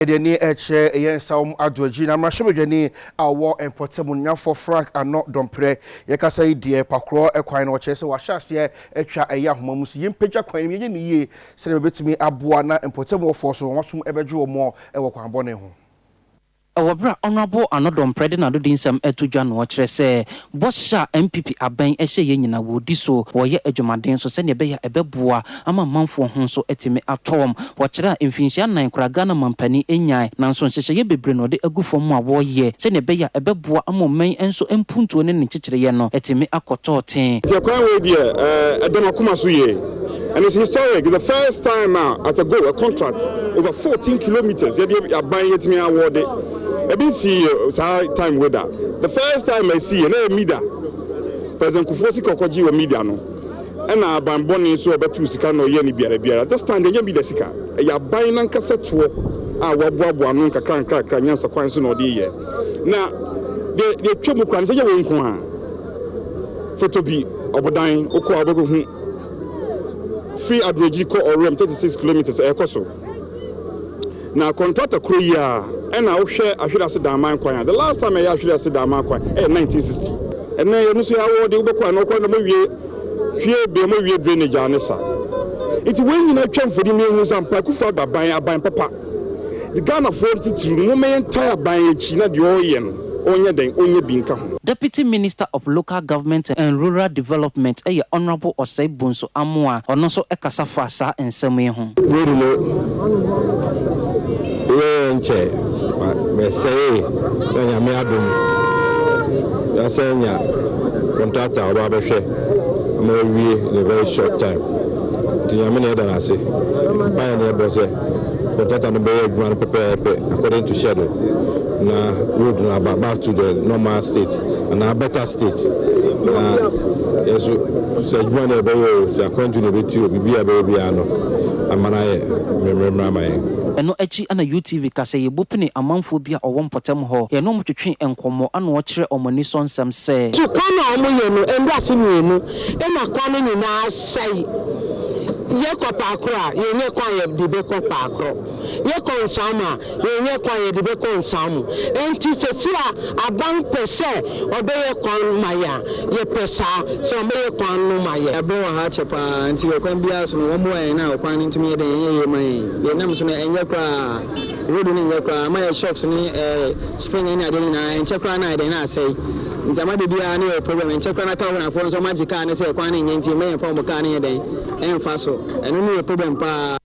Yɛde ani rekyerɛ yɛn nsawam adoagyi na mmarahyɛbadwani a ɔwɔ mpɔtam Nyafoɔ Frank Anɔ Dɔmprɛ. Yɛkasa yi deɛ pakorɔ kwan no ɔkyerɛ sɛ wahyɛ aseɛ atwa ɛyɛ ahoma mu sɛ yɛmpagya kwan no mu yɛnyɛ no yie sɛdeɛ bɛbɛtumi aboa na mpɔtam hɔfoɔ so wɔn asom bɛdwo wɔn wɔ kwan bɔne ho. Wɔ berɛ a Honourable Ano Dompreh de n'adodinsɛm reto dwa no ɔkyerɛ sɛ bɔhyɛ a NPP aban hyɛ yɛn nyinaa wɔredi so, wɔreyɛ adwumaden nso sɛdeɛ ɛbɛyɛ a ɛbɛboa ama amanfoɔ ho nso atumi atɔ wɔn. Wɔkyerɛ a mfinhyia nnan koraa Ghana mampanin nyae nanso nhyehyɛeɛ bebree na ɔde agu fam a wɔreyɛ sɛdeɛ ɛbɛyɛ a ɛbɛboa ama ɔman yi nso mpuntuo ne ne nkyekyereeɛ no atumi akɔ tɔɔtee. Nti ɛkwan wei deɛ ɛda m'akoma so yie and it's historic, it's the first time a at a go a contract over 14 kilometres yɛde aban yɛtumi awɔde ebi nsii saa time wei da. The first time a ɛsii yɛ na ɛyɛ MIDA, President Kufuor sika ɔkɔgyee wɔ MIDA no ɛna aban bɔne nso ɔbɛtoo sika na ɔyɛɛ no biara biara. This time deɛ ɛnyɛ MIDA sika, ɛyɛ aban no ankasa toɔ a wɔaboaboa ano nkakra nkrakra nyansa kwan so na ɔde reyɛ. Na deɛ deɛ ɛtwa mu koraa no sɛ ɛnyɛ wei nko ara, Fotobi, Ɔbodan, wokɔ a wobɛkɔhu Firi Adoagyi kɔ Ɔwerɛm 36 kilometres ɛrekɔ so. Na kɔntrata koro yi ara ɛna wohwɛ Ahwerease Danman kwan a, the last time ɛyɛ Ahwerease Danman kwan ɛyɛ 1960. Ɛnɛ yɛn nso yɛawɔ de wobɛkɔ a na ɔkɔ na moawie hwie bea moawie drainage a ne sa. Nti wei nyinaa twa mfoni ma yɛhu sɛ ampa Akufo Addo aban aban papa. Nti Ghanafoɔ titiriw no momma yɛntae aban akyi na deɛ ɔreyɛ no ɔnyɛ dɛn ɔnyɛ bi nka ho. Deputy Minister of Local Government and Rural Development yɛ Honourable Osei Bonsu Amoah, ɔno nso kasa faa saa nsɛm yi ho. Road no yɛyɛ nkyɛ mɛsɛee na Nyame adom yɛasan anya contractor a ɔba abɛhwɛ ama wawie in a very short time nti Nyame na yɛda no ase. Mpaeɛ na yɛbɔ sɛ contractor no bɛyɛ adwuma no pɛpɛɛpɛ according to schedule na road no aba back to the normal state anaa better state na yɛn nso sɛ adwuma na yɛbɛyɛ o, sɛ akwantu na yɛbɛtu o, biribi a yɛbɛyɛ biara no ama no ayɛ mmerɛmmerɛ ama yɛn. Ɛno akyi na UTV ka sɛ yɛbu pene amanfoɔ bi a ɔwɔ mpɔtam hɔ, yɛne wɔn twetwee nkɔmmɔ na wɔkyerɛɛ wɔn anisɔ nsɛm sɛ. So kwan a ɔmo yɛ no ɛndu afe mienu ɛna kwan no nyinaa asɛe. Yɛkɔ paakoro a yɛnyɛ kwan yɛde bɛkɔ paakoro. Yɛkɔ nsam a yɛnyɛ kwan yɛde bɛkɔ nsam. Ɛnti sɛsi a aban pɛ sɛ ɔbɛyɛ kwan ma yɛn a yɛpɛ saa sɛ ɔbɛyɛ kwan no ma yɛn. Yɛabrɛ wɔ ha akyɛ paa nti ɔkwan biara so no wɔmmoa yɛn na ɔkwan no ntumi nyɛ dɛn nyɛ yie ma yɛn. Deɛ ɛnam so no ɛnyɛ koraa. Road no nyɛ koraa ama yɛ shocks ne eh spring ne adeɛ nyinaa ɛnkyɛ koraa na ayɛ dɛn na asɛe nti ama da biara ne yɛwɔ problem ɛnkyɛ koraa na car owner foɔ nso wɔn agye car no sɛ kwan no nyɛ nti mma yɛnfa wɔn car no nyɛ dɛn ɛnfa so ɛno ne yɛ problem paa.